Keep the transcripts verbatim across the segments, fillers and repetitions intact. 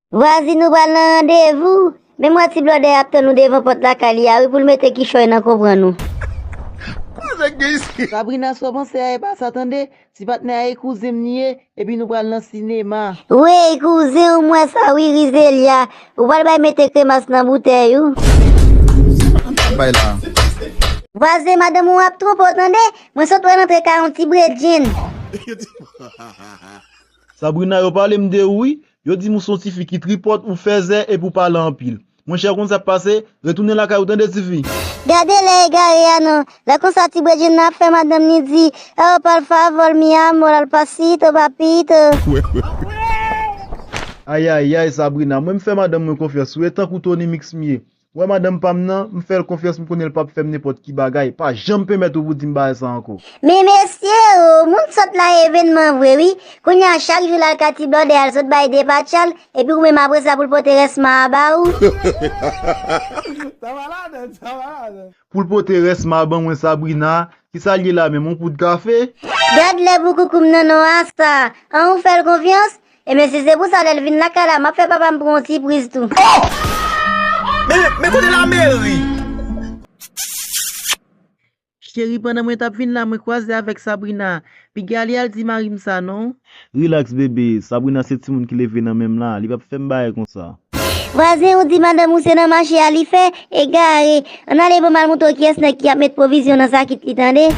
Vwazin, nou pral nan randevou. Men m wè ti blòdè ap tann ou devan pòt lakay li a wi, pou l mete kichòy nan konprann ou. Sabrina, sa w panse a e pa sa tande. Ti patnè a e kouzen m li ye, epi nou pral nan sinema. Wey, kouzen w, m wè sa wi, Rizelya. Ou pral bay mete kremas nan boutèy ou. Bay la. Vwazen, madanm ou ap twonpe w tande. Mwen sot wè l antre kay yon ti bredjenn. Sabrina, yo pale m de ou wi. Yo di m ou se yon tifi ki tripòt, ou fèzè epi ou pale anpil. Monchè, ou konn sa k pase? Retounen lakay ou tande, tifi. Gade lè egare a non. Lè konsa ti bredjenn nan ap fè madanm ni di, oh, por favor, mi amor, al pasito, papito. Ayayay, Sabrina, mwen m fè madanm mwen konfyans wi, e tankou Tony Mix m ye. Ou wè madanm pa m nan, m fè l konfyans, m konnen l p ap fè m nenpòt ki bagay. Pa janm pèmèt ou pou di m bagay sa ankò. Men mesye o, moun sòt la evenman vre wi. Kounye a chak jou l al kay ti blòdè a, l sot bay depatcha l, epi ou menm apre sa pou l pote rès ma a ba ou. Sa malad, sa malad. Pou l pote rès ma ban mwen, Sabrina, kisa l ye la menm, yon poud kafe? Gad lè boukoukoum nan non a sa. An ou fè l konfyans? Ebyen si se pou sa lè l vin lakay la, m ap fè papa m pran yon sipriz tou. Men, men kote lameri? Cheri, pandan mwen t ap vin la, mwen kwaze avèk Sabrina. Piga li al di mari m sa non. Rilaks bebe, Sabrina se timoun ki leve nan men m la, li p ap fè m bagay konsa. Vwazen, ou di madanm ou se nan mache a li fè, egare. Ann ale pou m al montre w kiyès nèg ki ap met pwovizyon nan sakit li tande.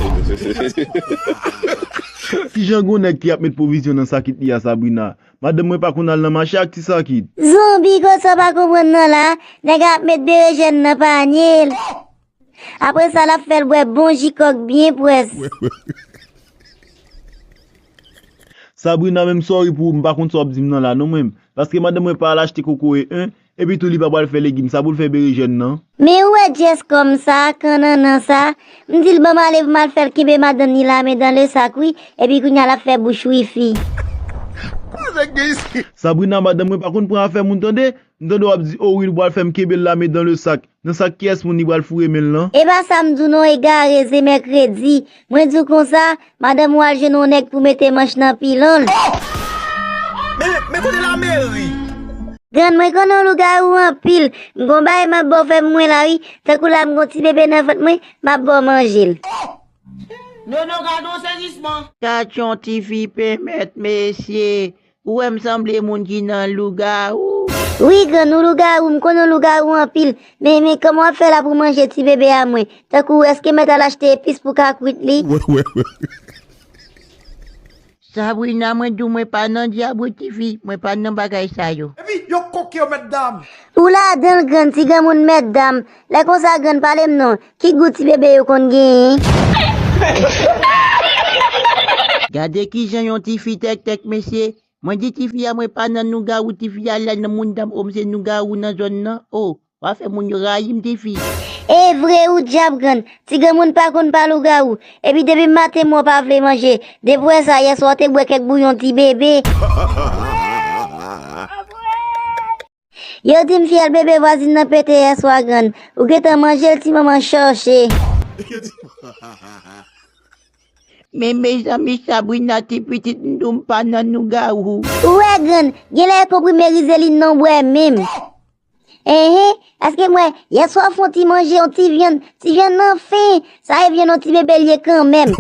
Kijan gon nèg ki ap met pwovizyon nan sakit li a, Sabrina? Madanm mwen pa konn al nan mache ak ti sakit. Zonbi, kote sa w pa konprann nan la? Nèg ap met berejèn nan panye l. Apre sa l ap fè l bwè bon ji kòk byen pwès. Sabrina, menm sòri pou ou, m pa konn sa w ap di m nan la non mwen. Paske madanm mwen pa al achte kokoye en, epi tou li pa pral fè legim, sa pou l fè berejèn nan? Men ou wè djès kòm sa, kannannan sa, m di l ban m ale pou m al fè l kenbe madanm ni lame dan le sak wi, epi kounye a l ap fè bouch wifi. Sabrina, madanm mwen pa konn pran afè moun tande. M tande w ap di, o wi, l pral fè m kenbe l lame dan le sak. Nan sak kiyès moun li pral foure men l lan? E pa sa m di w non, egare, se mèkredi. Mwen di w konsa, madanm ou al jwenn yon nèg pou mete manch nan pilon l. Men, men kote lameri? Grann, mwen konnen w lougawou anpil. M gon bagay m ap ba w fè pou mwen la wi. Tankou la m gon ti bebe nan vant mwen, m ap ba w manje l. Nono, gade yon sezisman. Gad yon tifi pèmèt mesye. Ou wè m sanble moun ki nan lougawou. Wi grann, ou lougawou, m konnen w lougawou anpil. Men, men kòman w ap fè la pou manje ti bebe a mwen? Tankou èske mèt al achte epis pou ka kwit li? Sabrina, mwen di w mwen pa nan dyab wi tifi, mwen pa nan bagay sa yo. Epi yo koke yo mèt dam. Ou ladan l grann, ti granmoun mèt dam. Lè konsa grann pale m non, ki gou ti bebe yo konn genyen? Gade kijan yon tifi tèktèk mesye. Mwen di tifi a mwen pa nan nougawou, tifi a al nan moun dam o m se nougawou nan zòn nan. O, w a fè moun yo rayi m tifi. E vre ou dyab grann, ti granmoun pa konn pa lougawou. Epi depi maten m wè w pa vle manje. Depi w wè sa yèswa w te bwè kèk bouyon ti bebe. Yo di m fyèl bebe vwazin nan pete yèswa grann. Ou gentan manje l ti manman chòche. Men mezanmi Sabrina ti pitit m di w m pa nan nougawou. Ou wè grann, genlè e konprime rizelin nan w bwè menm. Enhen, èske m wè yèswa w fè yon ti manje yon ti vyann, ti vyann nan fen, sa e vyann yon ti bebe l ye kanmenm.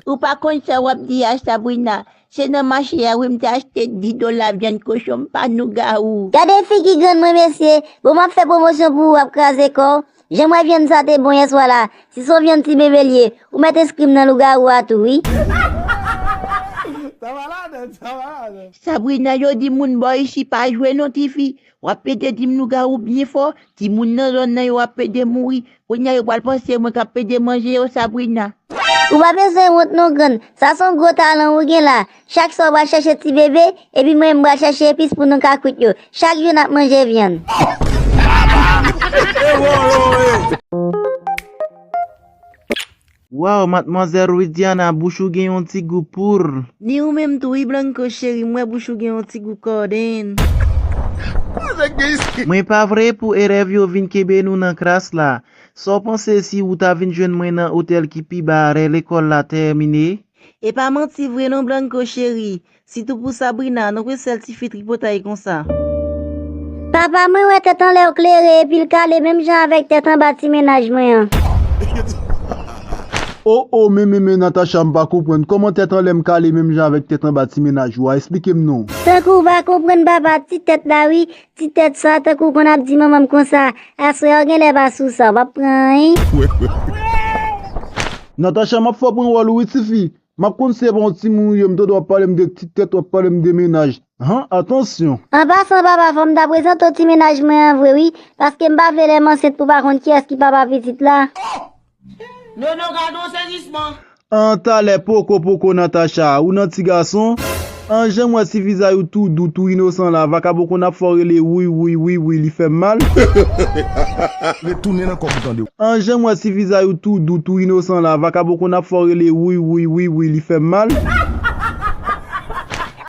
Ou pa konn sa w ap di a Sabrina. Se nan mache a wi m te achte dis dola vyann kochon, m pa nougawou. Gade figi grann mwen mesye, bon m ap fè pwomosyon pou ou w ap kraze kò w. Jan m wè vyann sa te bon yèswa la, si se yon vyann ti bebe l ye, ou mèt enskri m nan lougawou a tou wi. Sa malad, sa malad. Sabrina, yo di moun bò isi pa jwe non tifi. W ap pede di m lougawou byen fò, timoun nan zòn nan yo ap pede mouri. Kounye a yo pral panse mwen k ap pede manje yo Sabrina. Ou pa bezwen wont non grann, sa se yon gwo talan ou gen la. Chak swa w pral chèche ti bebe, epi mwen m pral chèche epis pou nou ka kwit yo. Chak jou n ap manje vyann. Waw, madmwazèl Widiana, bouch ou gen yon ti gou pour. Ni ou menm tou wi Blanco cheri, m wè bouch ou gen yon ti gou kòdenn. Mwen pa vre pou elèv yo vin kenbe nou nan klas la. Sa w panse si ou ta vin jwenn mwen nan otèl ki pi ba a lè lekòl la tèmine? E pa manti vre non Blanco cheri, sitou pou Sabrina, nou kwè sèl tifi tripotay konsa. Papa mwen wè tèt anlè w klere epi l kale menm jan avèk tèt anba ti mennaj mwen an. O o men men men Natacha m pa konprann kòman tèt anlè m kale menm jan avèk tèt anba ti mennaj ou a, esplike m non. Tankou w pa konprann papa ti tèt la wi, ti tèt sa tankou w konn ap di manman m konsa, aswè a w genlè pa sou sa, w p ap pran anyen. Natacha m ap fè w pran wòl ou wi tifi. M ap konn si se pa yon timoun ou ye, m tande w ap pale m de ti tèt, w ap pale m de mennaj. Han, atansyon! An pasan papa, fò m ta prezante w ti mennaj mwen an vre wi, paske m pa vle lè m ansent pou w pa konn kiyès ki papa pitit la. Nono gad yon sezisman! An talè poko poko Natacha, ou nan ti gason? An jan m wè si vizaj ou tou dou, tou inosan la, vakabon konn ap fè w rele wouy wouy wouy wouy, li fè m mal. Retounen nan kòb ou tande. An jan m wè si vizaj ou tou dou, tou inosan la, vakabon konn ap fè w rele wouy wouy wouy wouy, li fè m mal.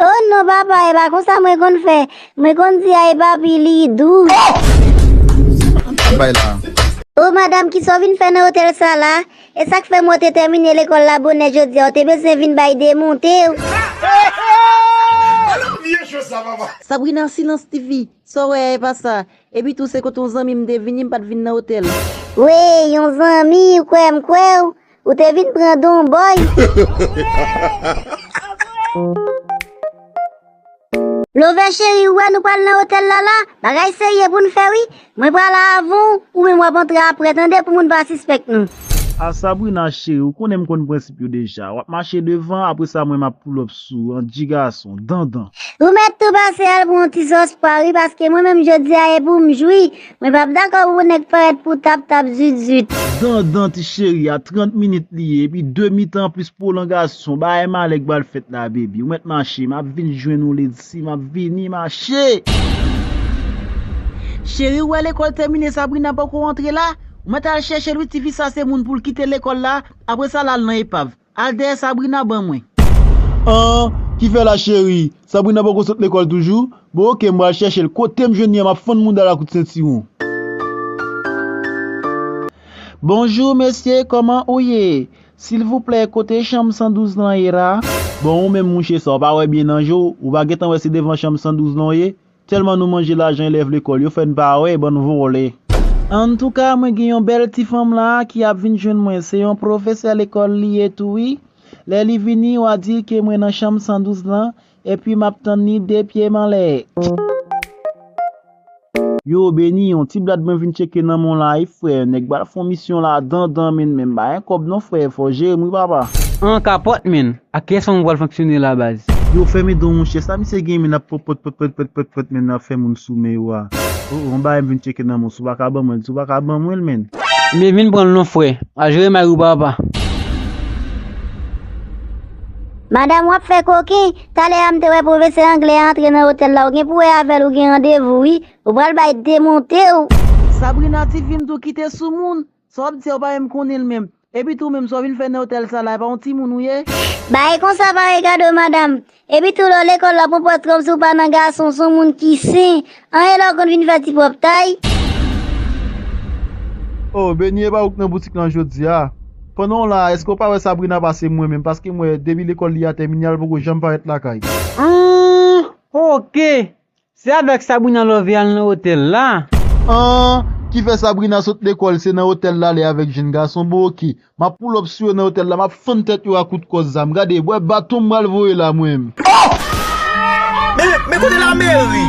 Oh non papa, e pa konsa mwen konn fè. Mwen konn di ay papi li dou. Bay la. Oh madanm, kisa w vin fè nan otèl sa la? E sa k fè mwen te tèmine lekòl la bonè jodi a, w te bezwen vin bay demonte w. Sabrina, silans tifi, sa w wè a e pa sa. Epi tou se kote yon zanmi m te vini, m pa t vin nan otèl. Wey, yon zanmi, ou kwè m kwè w? Ou te vin pran don bòy. Love cheri, ou wè nou pral nan otèl la la? Bagay serye pou n fè wi. Mwen pral avan w, ou menm w ap antre aprè tande pou moun pa sispèk nou. A Sabrina cheri, ou konnen m konn prensip yo deja. W ap mache devan, apre sa mwen m ap pull up sou w, an dji gason, dandan. Ou mèt tou pase al pran yon ti sòs pwa wi, paske mwen menm jodi a e pou m jwi. Mwen p ap dakò pou nèg parèt pou tap tap zwit zwit. Dandan ti cheri a trant minit li ye epi de mitan plis pwolongasyon bagay malè k pral fèt la baby ou mèt mache m ap vin jwenn ou ledi si m ap vini mache. Cheri ou wè lekòl tèmine Sabrina poko rantre la ou mèt al chèche l wi tifi sa se moun pou l kite lekòl la apre sa l al nan epav. Al dèyè Sabrina ban mwen. An, ki fè la cheri? Sabrina poko sot lekòl toujou? Bon oke m pral chèche l kote m jwenn li an m ap fann mouda l a kout sentiwon. Bonjou mesye kòman ou ye? Silvouplè kote chanm san douz lan ye la? Bon ou menm mouche sa w pa wè byen nan je w, ou pa gentan wè se devan chanm san douz lan w ye? Tèlman nou manje lajan elèv lekòl yo fè n pa wè bann vòlè. Antouka mwen gen yon bèl ti fanm la ki ap vin jwenn mwen se yon pwofesè lekòl li ye tou wi. Lè li vini w a di l ke mwen nan chanm san douz lan epi m ap tann li de pye m anlè. Yo Beni yon ti blad mwen vin tcheke nan men w la wi frè nèg pral fè yon misyon la dandan menn men m pa gen kòb non frè fò w jere m wi papa. An kapòt menn. Ak kiyès fanm ou pral fonksyone la baz? Yo fèmen don monchè, sa misye gen menn ap pòt pòt pòt pòt pòt pòt pòt menn ap fè moun sou men yo a. Oh oh yon bagay m vin tcheke nan men w, si w pa ka ban mwen l, si w pa ka ban mwen l menn. Men vin pran l non frè, al jere may ou papa. Madanm w ap fè koken, talè a m te wè pwofesè anglè a antre nan otèl la, ou gen pou wè avè l, ou gen randevou wi, ou pral bay demonte w. Sabrina tifi m tou kite sou moun, sa w ap di a ou pa menm konnen l menm. Epi tou menm sa w vin fè nan otèl sa la, e pa yon timoun ou ye? Ba e konsa pa regade w madanm. Epi tou lè w lekòl la pran pòz kòmsi w pa nan gason, s on moun ki sen. Anyen lè w konn vin fè ti pwòptay. Oh Beni e pa ou k nan boutik lan jodi a? Pandan w la a èske w pa wè Sabrina pase mwen menm paske m wè depi lekòl li a tèmine a l poko janm parèt lakay. Humm oke. Se avèk Sabrina Love al nan otèl la. An, ki fè Sabrina sot lekòl se nan otèl l ale avèk jenn gason bon oke. M ap pull up sou yo nan otèl la, m ap fann tèt yo a kout kòz zam. Gade, bwè baton m pral voye la mwen menm. Oh! Men, men kote lameri?